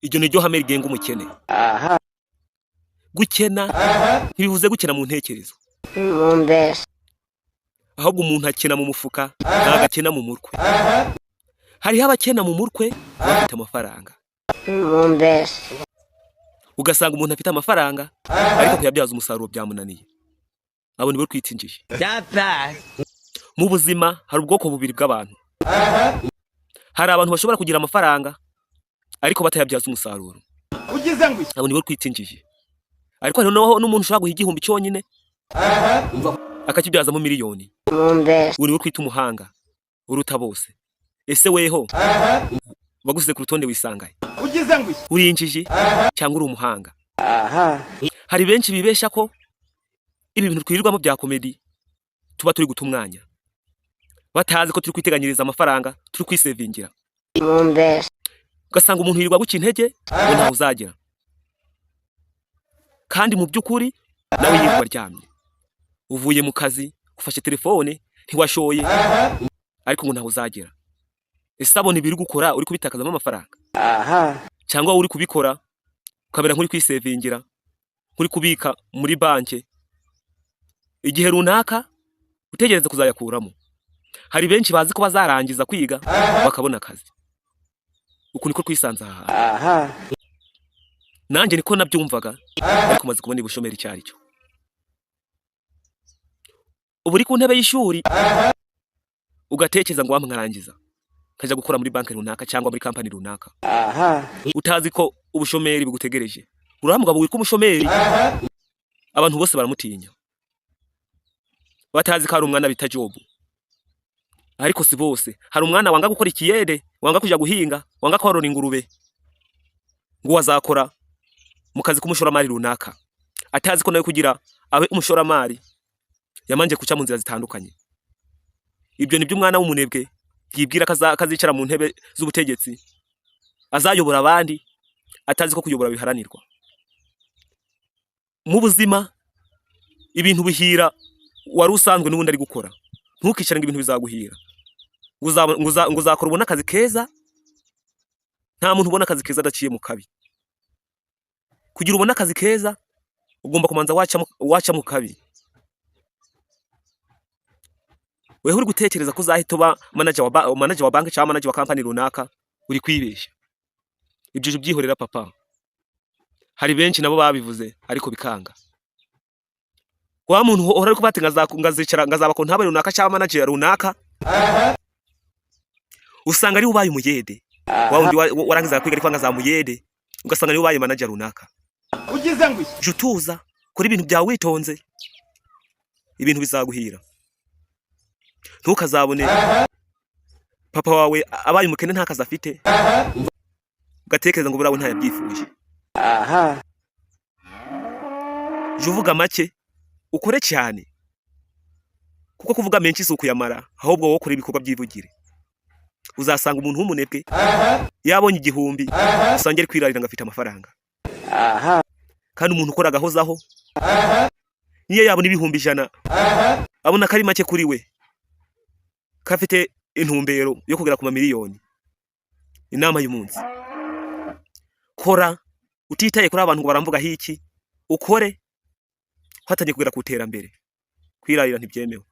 Iryo ni ryo hame rigenga umukene. Gukena ntibivuze gukena mu ntekerezo, Mumbese. ahubwo umuntu akena mu mufuka, ntabwo akena mu mutwe. Hariho abakena mu mutwe bafite amafaranga. Mumbese. Ugasanga umuntu afite amafaranga, ariko kuyabyaza umusaruro byamunaniye. Abo nibo twita injiji. Mu buzima hari ubwoko bubiri bw'abantu. Hari abantu bashobora kugira amafaranga ariko batayabyaza umusaruro. Ugize ngo iki? Abo nibo twita injiji. Ariko hari noneho n'umuntu ushobora guha 1000 cyonyine akakibyazamo miliyoni. Mumbese. Uwo niwe twita umuhanga uruta bose. Ese weho bagusize ku rutonde wisangaye? Ugize ngo iki? Uri injiji cyangwa uri umuhanga? Hari benshi bibesha ko ibi bintu twirirwamo bya comedy tuba turi guta umwanya, batazi ko turi kwiteganyiriza amafaranga, turi kwisevingira. Mumbese. Ugasanga umuntu yirirwa guca intege ngo ntawe uzagera, kandi mu by'ukuri nawe yirirwa aryamye. Uvuye mu kazi, ufashe telefone, ntiwashoye, ariko ngo ntawe uzagera. Ese abona ibiri gukora uri kubitakazamo amafaranga, cyangwa wowe uri kubikora ukamera nk'uri kwisevingira, nk'uri kubika muri banki igihe runaka utegereza kuzayakuramo? Hari benshi bazi ko bazarangiza kwiga bakabona akazi. Uku niko twisanze aha hantu. Nanjye niko nabyumvaga, ariko maze kubona ubushomeri icyo ari cyo. Ubu uri ku ntebe y'ishuri ugatekereza ngo wampa nkarangiza nkajya gukora muri banki runaka cyangwa muri kampani runaka, utazi ko ubushomeri bugutegereje. Uriya mugabo witwa umushomeri, abantu bose baramutinya, batazi ko hari umwana bita Jobu. Ariko si bose. Hari umwana wanga gukora ikiyede, wanga kuja guhinga, wanga korora ingurube, ngo azakora mu kazi k'umushoramari runaka, atazi ko nawe kugira abe umushoramari yamanje kuca mu nzira zitandukanye. Ibyo nibyo umwana w'umunebwe yibwira ko kazicara mu ntebe z'ubutegetsi, azayobora abandi, atazi ko kuyobora biharanirwa. Mu buzima ibintu bihira wari usanzwe n'ubundi ari gukora. Ntukicare ngo ibintu bizaguhira, ngo uzakora ubone akazi keza. Nta muntu ubona akazi keza adaciye mu kabi. Kugira ubone akazi keza ugomba kumanza waca mu kabi. Weho uri gutekereza ko uzahita uba manager wa banki cyangwa manager wa kampani runaka, uri kwibeshya. Ibyo uje ubyihorera, papa. Hari benshi nabo babivuze ariko bikanga. Wa muntu uhora ari kuvuga ati ngazicara ngazaba comptable runaka cyangwa manager runaka, usanga ari ubaye umuyede. Wa wundi warangiza kwiga ariko ngazaba umuyede, ugasanga ari ubaye manager runaka. Ugize ngo iki? Jya utuza, kora ibintu byawe witonze, ibintu bizaguhira. Ntukazabone papa wawe abaye umukene, nta kazi afite, ugatekereza ngo buriya we ntayabyifuje. Jya uvuga make, ukore cyane, kuko kuvuga menshi si ukuyamara, ahubwo wowe ukora ibikorwa byivugire. Uzasanga umuntu w'umunebwe yabonye 1000, usanga ari kwirarira ngo afite amafaranga, kandi umuntu ukora agahozaho, niyo yabona 100,000, abona ko ari make kuri we, ko afite intumbero yo kugera ku mamiliyoni. Inama y'umunsi: kora utitaye kuri abantu ngo baramvugaho iki, ukore uhatanye kugera ku iterambere. Kwirarira ntibyemewe.